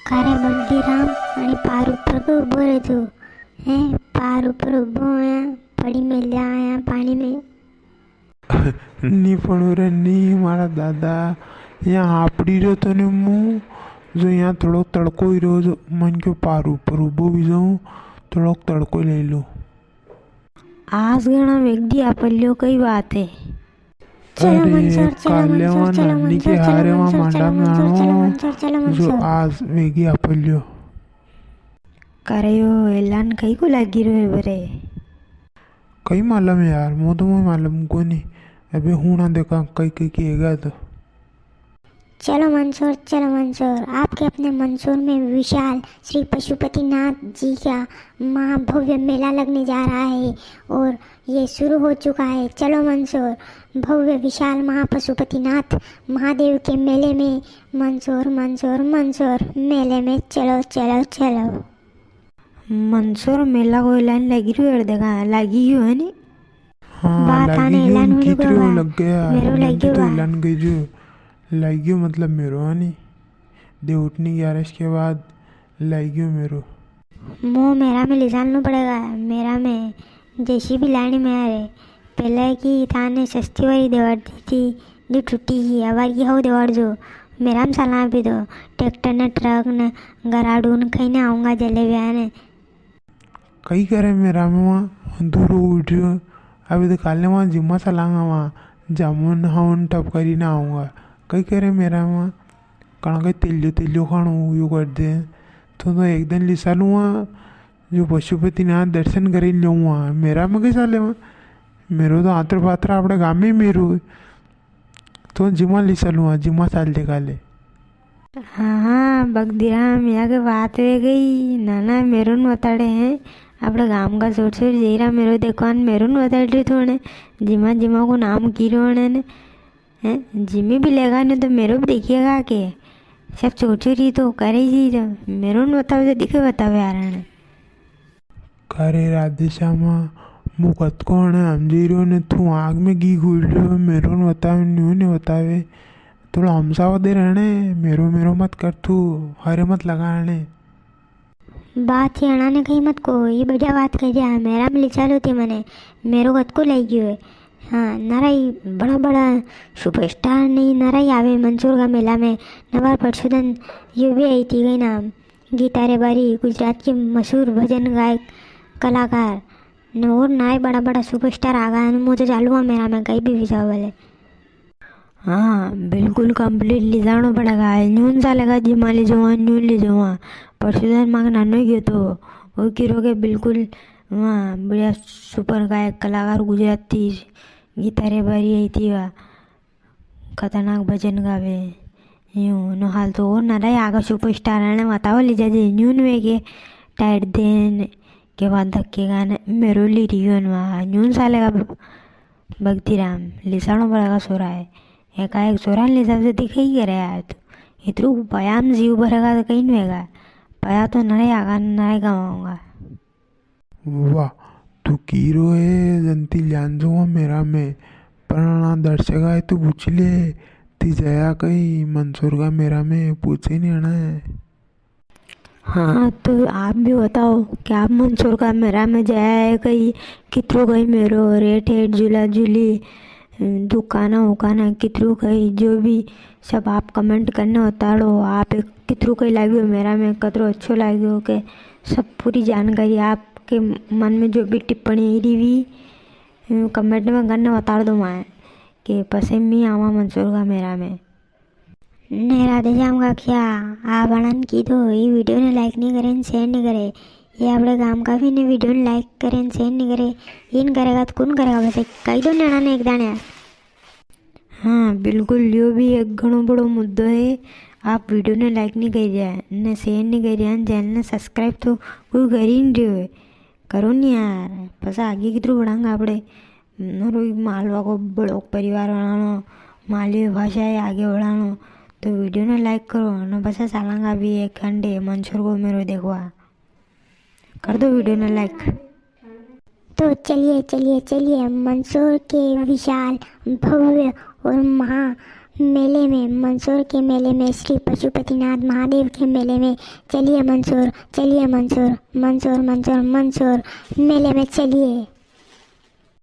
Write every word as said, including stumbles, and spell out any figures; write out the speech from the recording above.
कारे बगदीराम, अणी पार ऊपर के ऊभो रहे तू? हैं, पार ऊपर ऊभो होया, पड़ी मेल्या आया पाणी में। नी पड़ू रे, नी मारा दादा, यहाँ हापड़ी रहो तो ने मु, जो यहाँ थोड़ो तड़को ही रहो, जो मन क्यों पार ऊपर ऊभो भी जाऊँ, थोड़ो तड़को ले लूँ। आज घणा वेगी हापल्यो, कई बात है? चलो अरे, मंसूर, चलो काले मंसूर, वहाँ चलो नानी के मंसूर, चलो हारे वहाँ मंसूर, चलो मांडा में मंसूर, चलो आनो, मंसूर, चलो जो मंसूर। आज वेगी हापल्यो। कारे यो ऐलान कई को लागी रह्यो है बरे? कई मालूम है यार, मो तो मो मालूम कोनी। अबे हुणा देखा कई कई केगा तो। चलो मंसूर, चलो मंसूर, आपके अपने मंसूर में विशाल श्री पशुपतिनाथ जी का महाभव्य मेला लगने जा रहा है और ये शुरू हो चुका है। चलो मंसूर, भव्य विशाल महापशुपतिनाथ महादेव के मेले में मंसूर, मंसूर, मंसूर, मेले में चलो, चलो, चलो। मंसूर मेला को ऐलान लागी रह्यो है, देखा, लागी गयो है नी? हाँ, बात लागी आने गयो, ऐलान होने को कितरो बा। लग गया, मेरो लागी लागी गयो तो बा। ऐलान गई जो, लागी गयो मतलब मेरो, है नी? देवउठनी ग्यारस के बाद लागी गयो मेरो। मो मेरा में ले जानो पड़ेगा, मेरा में जेसीबी लानी में आ रे। पहले की थाने सस्ती वाली देवाड़ दी थी, जो टूटी ही, अबार की हो देवाड़ जो। मेरा में साला भी दो, ट्रैक्टर ने, ट्रक ने, गराडू ने, खाई ने आऊंगा जलेबिया ने। कई करे मेरा में वहाँ दूर उठ रही हो। अभी तो काले वहाँ जिम्मा चलांगा, वहाँ जामुन हाउन टप करी ना आऊंगा। कई करे मेरा में वहाँ कणा कई तेलियो तेलियो खाणो यो कर दे। तो, तो एक दिन लिसा लूँगा, जो पशुपतिनाथ दर्शन करी लूँगा। मेरा में कई साले वहाँ, मेरो तो आतर पातर आपणे गाम में मेरो है। तो जिमा ले चलूँ, हाँ, जिमा चाल दे काले। हाँ, हाँ, बगदीराम, या के बात वे गई। ना, ना, मेरो न बताड़े हैं। आपणे गाम का छोर छोर जईरा मेरो देखवान मेरो न बताड़ रही थोड़े। जिमा, जिमा को नाम की रोने ने। हैं, जिमी भी लेगा ने तो मेरो भी देखिएगा के। सब छोर छोर ही तो करे ही जी तो। मेरो न बतावे तो दिखे बतावे आ रहा है। कारे राधे श्यामा, मु कतको अणे हमजी रह्यो ने, तू आग में घी घोल रह्यो, मेरो ने बतावे, न्यू ने बतावे। थोड़ा हमसावा दे रहने, मेरो मेरो मत कर तू, हरे मत लगा अणे। बात ही अणा ने कही मत को, ये बढ़िया बात कह दिया, मेरा में ले चालो थी मने, मेरो कतको लई गयो है। हाँ, नरा ही बड़ा बड़ा superstar नहीं, नरा ही आवे मंसूर का मेला में। नवार परशुदन यो भी आई थी गई नाम। गीता रेबारी, गुजरात की मशहूर भजन गायक कलाकार, ने और नाय बड़ा बड़ा superstar आ गया, ने मुझे चालू है मेरा में कहीं भी विजा वाले। हाँ, बिल्कुल complete ले जानो पड़ेगा, न्यून चालेगा, जिमा ले जावा, न्यून ले जावा। परसों दिन मांग नानो गयो तो, वो किरो के बिल्कुल, हाँ, बढ़िया super गायक कलाकार गुजराती, गीता रेबारी आई थी वा। खतरनाक भजन गावे। यूं नो हाल तो और नरा ही आगा superstar ने बताओ ले जाजे न्यून वे के टाइट देन के बाद धक्के गाने मेरो ली रियो नवा न्यून साले का ब-, भक्तिराम लिसाणो बड़ा का सोरा है। एकाएक सोरा ने लिसा से दिखे ही करे यार तू। इतरू पयाम जीव भरेगा तो कहीं नहीं वेगा। पया तो नरे आगा नरे गवाऊंगा। वाह, तू कीरो है, जंती ल्यान जो मेरा में। पर अणा दर्शक आए तो पूछ ले, ती जया कई मंसूर का मेरा में, पूछे नहीं अणा है। हाँ, तो आप भी बताओ कि आप मंसूर का मेरा में जया है कई, कितरो कई मेरो रेट हेट, झूला झूली, दुकाना उकाना कितरू कई, जो भी सब आप comment करने बताड़ो। आप कितरू कई लाग्यो मेरा में, कतरो अच्छो लाग्यो के, सब पूरी जानकारी आपके मन में जो भी टिप्पणी आई रही वी, comment में करने बताड़ दो माए के पसे मी आवा मंसूर का मेरा में। ने राधे श्याम काकिया, आप अणन की दो, ये video ने like नहीं करे, share नहीं करे, ये आपणे गाम का भी ने video ने like करे, share नहीं करे, इन करेगा तो कौन करेगा? बस एक कही दो ने अणा ने एक दाने यार। हाँ, बिल्कुल, यो भी एक घणो बड़ो मुद्दो है। आप video ने like नहीं कर रिया, ने share नहीं कर रिया, ने channel ने subscribe तो कोई कर ही नहीं रह्यो है। करो नहीं यार, पसा आगे कितरू बढ़ांगा आपणे। नरो ही मालवा को बड़ो परिवार बनानो, मालवी भाषा है आगे बढ़ानो, तो video ने like करो, ने पसा सालांगा भी एक घंटे मंसूर को मेरो देखवा। कर दो video ने like। तो चलिए, चलिए, चलिए, मंसूर के विशाल, भव्य और महा मेले में, मंदसौर के मेले में, श्री पशुपतिनाथ महादेव के मेले में चलिए मंदसौर, चलिए मंदसौर, मंदसौर, मंदसौर, मंदसौर मेले में चलिए।